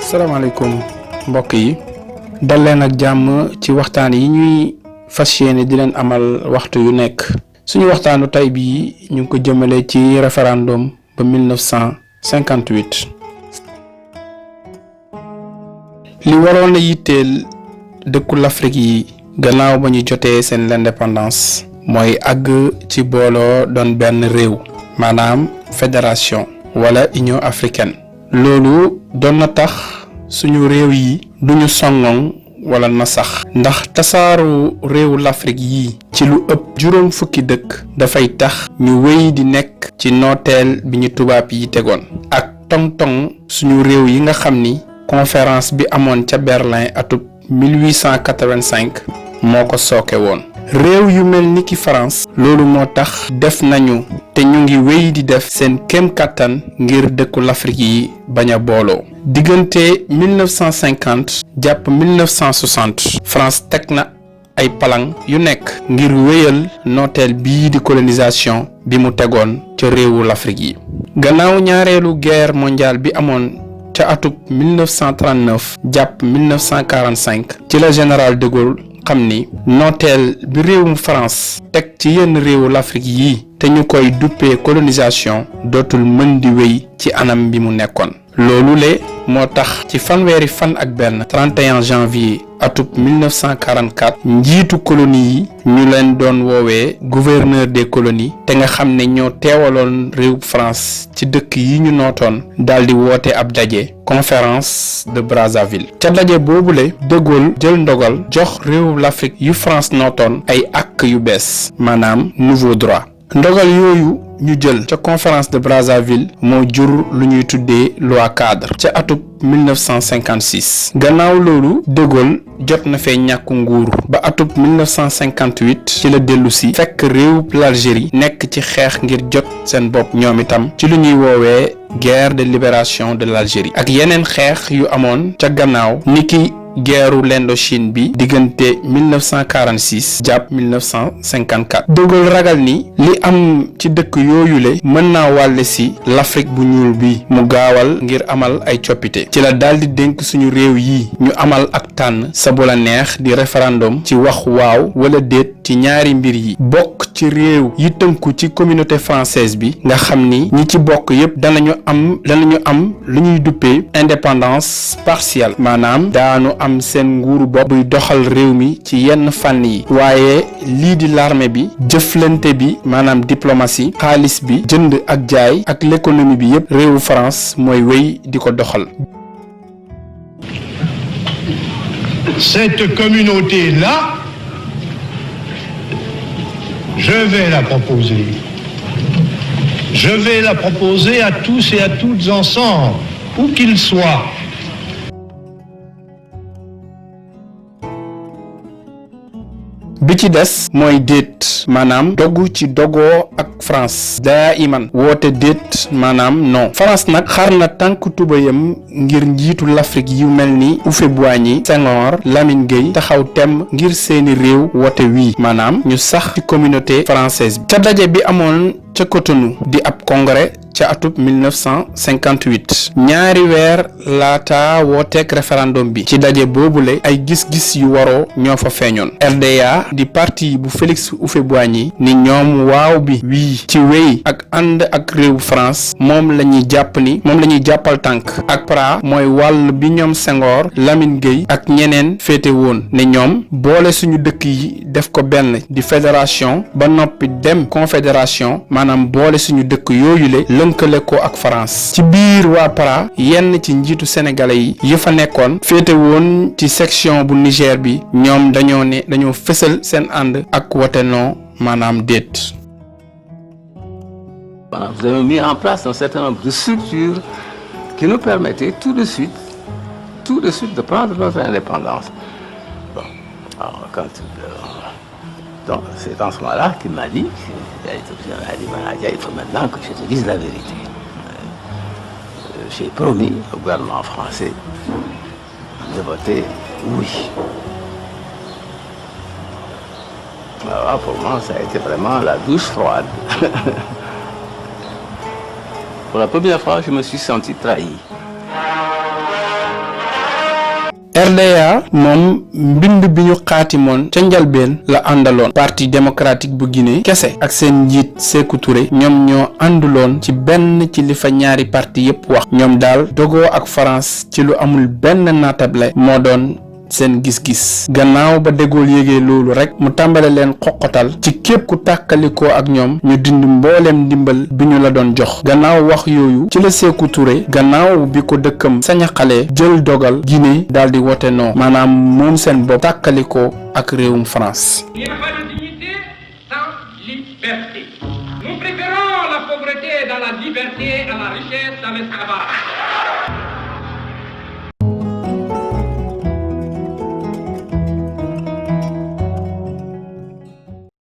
salaamaaleykum mbokk yi dal leen ak jàmm ci waxtaan yi ñuy fas yéene di leen amal waxtu yu nekk suñu waxtaanu tey bii ñu ngi ko jëmale ci référendum ba 1958 li waroon a yitteel dëkku l'Afrique yi gannaaw ba ñu jotee seen l'indépendance mooy àgg ci booloo doon benn réew maanaam fédération wala Union africaine loolu doon na tax suñu réew yi duñu songoŋ wala na sax ndax tasaaru réewu l'Afrique yi ci lu ëpp juróom fukki dëkk dafay tax ñu wéy di nekk ci nooteel bi ñu tubaab yi tegoon ak tong-tong suñu réew yi nga xam ni conférence bi amoon ca Berlin atub 1885 moo ko sooke woon réew yu mel ni ki France loolu moo tax def nañu te ñu ngi wéy di def seen kéem kàttan ngir dëkku l'Afrique yi bañ a booloo diggante 1950 jàpp 1960 France teg na ay palang yu nekk ngir wéyal nooteel bii di colonisation bi mu tegoon ca réewu l'Afrique yi gannaaw ñaareelu guerre mondiale bi amoon ca atub 1939 jàpp 1945 ci la général de Gaulle xam ni nooteel bi réewum France teg ci yenn réewu l'Afrique yi te ñu koy duppee colonisation dootul mën di wéy ci anam bi mu nekkoon loolu le moo tax ci fanweeri fan ak benn 31 janvier atub 1944 njiitu colonie yi ñu leen doon woowee gouverneur des colonies te nga xam ne ñoo teewaloon réew France ci dëkk yi ñu nootoon daldi woote ab daje conférence de Brazzaville ca daje boobule de Gaulle jël ndogal jox réew l'Afrique yu France nootoon ay actes yu bees maanaam nouveau droit ndogal yooyu ñu jël ca conférence de Brazzaville moo jur lu ñuy tuddee loi cadre ca atub 1956 gannaaw loolu de Gaulle jot na fee ñàkku nguur ba atub 1958 ci la dellusi fekk réew l'Algérie nekk ci xeex ngir jot seen bopp ñoom itam ci lu ñuy woowee guerre de libération de l'Algérie ak yeneen xeex yu amoon ca gannaaw niki guerru l'Indochine bi diggante 1946 jàpp 1954 de Gaulle ragal ni li am ci dëkk yooyule mën naa wàlle si l'Afrique bu ñuul bi mu gaawal ngir amal ay coppite ci la daldi dénk suñu réew yi ñu amal ak tànn sa bu la neex di référendum ci wax waaw wala déet ci ñaari mbir yi bokk ci réew yi tënku ci communauté française bi nga xam ni ñi ci bokk yépp danañu am lu ñuy duppee indépendance partielle maanaam daanu am seen nguuru bopp buy doxal réew mi ci yenn fànn yi waaye lii di l'armée bi jëflante bi maanaam diplomatie xaalis bi jënd ak jaay ak l'économie bi yépp réewu France mooy wéy di ko doxal. Cette communauté-là, je vais la proposer. Je vais la proposer à tous et à toutes ensemble, où qu'ils soient. bi ci des mooy déet maanaam dogu ci dogoo ak France daa iman woote déet maanaam non France nag xar na tànk tubayam ngir njiitu l'Afrique yu mel ni Houphouët-Boigny Senghor Lamine Gueye taxaw temm ngir seeni réew woote wii maanaam ñu sax ci communauté française bi ca daje bi amoon ca Cotonou di ab congrès ca atub 1958 ñaari weer laata wooteek référendum bi ci daje boobule ay gis-gis yu waroo ñoo fa feeñoon RDA di parti bu Félix Houphouët-Boigny ni ñoom waaw bi wii ci wéy ak ànd ak réew France moom la ñuy jàppal tànk ak PRA mooy wàll bi ñoom Senghor Lamine Gueye ak ñeneen féete woon ne ñoom boole suñu dëkk yi def ko benn di fédération ba noppi dem confédération maanaam boole suñu dëkk yooyule lënkale ko ak France ci biir waa PRA yenn ci njiitu sénégalais yi fa nekkoon féete woon ci section bu Niger bi ñoom dañoo fësal seen ànd ak wote non maanaam déet. Voilà, vous avez mis en place un certain nombre de structures qui nous permettaient tout de suite de prendre notre indépendance. Bon, alors donc c'est en ce moment-là qu'il m'a dit, il faut maintenant que je te dise la vérité. J'ai promis au gouvernement français de voter oui. Alors pour moi, ça a été vraiment la douche froide. Pour la première fois, je me suis senti trahi. RDA moom mbind bi ñu xaatimoon ca njalbeen la àndaloon. parti démocratique bu Guinée kese ak seen njiit Sékou Touré ñoom ñoo ànduloon ci benn ci li fa ñaari parti yépp wax. ñoom daal dogoo ak France ci lu amul benn naatable moo doon seen gis-gis. gannaaw ba De Gaulle yégee loolu rek mu tàmbale leen xoqatal ci képp ku tàkkalikoo ak ñoom ñu dindi mbooleem ndimbal bi ñu la doon jox. gannaaw wax yooyu ci la Sékou Touré gannaaw bi ko dëkkam sañaxalee jël dogal Guinée daal di wote non maanaam moom seen bopp tàkkalikoo ak réewum France. Il n'y a pas de dignité sans liberté. Nous préférons la pauvreté dans la liberté à la richesse dans l'esclavage.